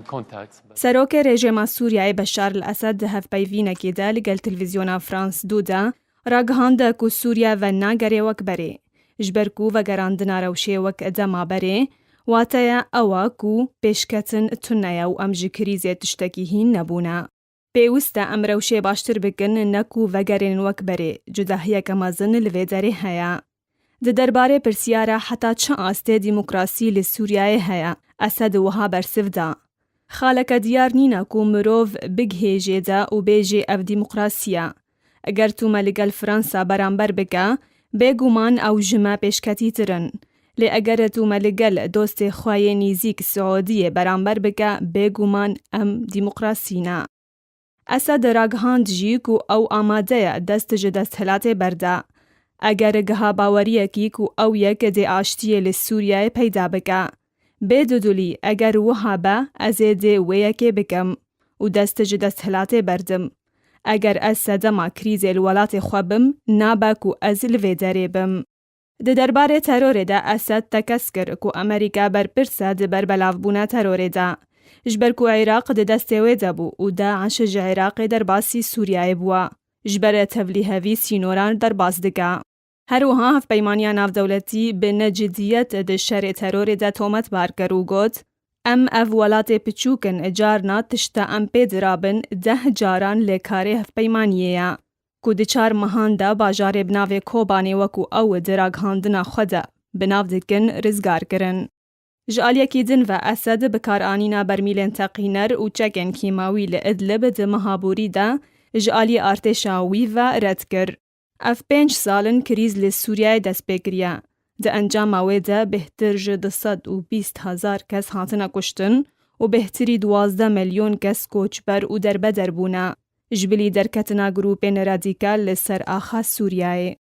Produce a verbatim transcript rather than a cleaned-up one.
contacts. But Serokê rejîma Sûriyeyê Beşar el-Esed di hevpeyvînekê de li gel televîzyona France deux de ragihand ku Sûriye venagere wek berê, ji ber ku vegerandina rewşê wek dema berê, wateya ew e ku pêşketin tune ye û em ji krîzê tiştekî hîn nebûne. Pêwist e em rewşê baştir bikin, ne ku vegerên wek berê, cudahiyeke mezin li vê derê heye. Di derbarê pirsyara heta çi astê demokrasî li Sûriyeyê heye, Esed wiha bersiv da: Xaleke diyar nîne ku mirov bigihêjê de û bêjê ev demokrasî ye. Eger tu me li gel Fransa beramber bike, bêguman ew ji me pêşketîtir in. Lê eger tu me li gel dostê xwe yê nîzîk Siûdiyê beramber bike, bêguman em demokrasî ne. Esed ragihand jî ku ew amade ye dest ji desthilatê berde. Eger giha baweriyekî ku ew yek dê aştiyê li Sûriyeyê peyda bike. Bê dudulî, eger wiha be, ez ê dê wê yekê bikim û dest ji desthilatê berdim. Eger ez sedema krîzê li welatê xwe bim, nabe ku ez li vê derê bim. Di derbarê terorê de Esed tekez kir ku Amerîka berpirs e di berbelavbûna terorê de, ji ber ku Iraq di destê wê de bû û DAIŞ ji Iraqê derbasî Sûriyeyê bûye, ji ber tevlîhevî sînoran derbas dike. Her wiha Hevpeymaniya Navdewletî bi necidiyet di şerê terorê de tometbar kir û got: Em ev welatê piçûk in, carna tişta em pê dirabin deh caran li karê hevpeymaniyê ye, ku di çar mehan de bajarê bi navê Kobanê wekû ew di ragihandina xwe de bi nav dikin, rizgar kirin. Ji aliyekî din ve Esed bikaranîna bermîlên teqîner û çekên kîmawî li Idlib di meha borî de ji aliyê artêşa wî ve red kir. Ev pênc sal in krîz li Sûriyeyê dest pê kiriye. Di encama wê de bêhtir ji du sed û bîst hezar kes hatine kuştin û bêhtirî duwazdeh milyon kes koçber û derbeder bûne, ji bilî derketina grûpên radîkal li ser axa Sûriyeyê.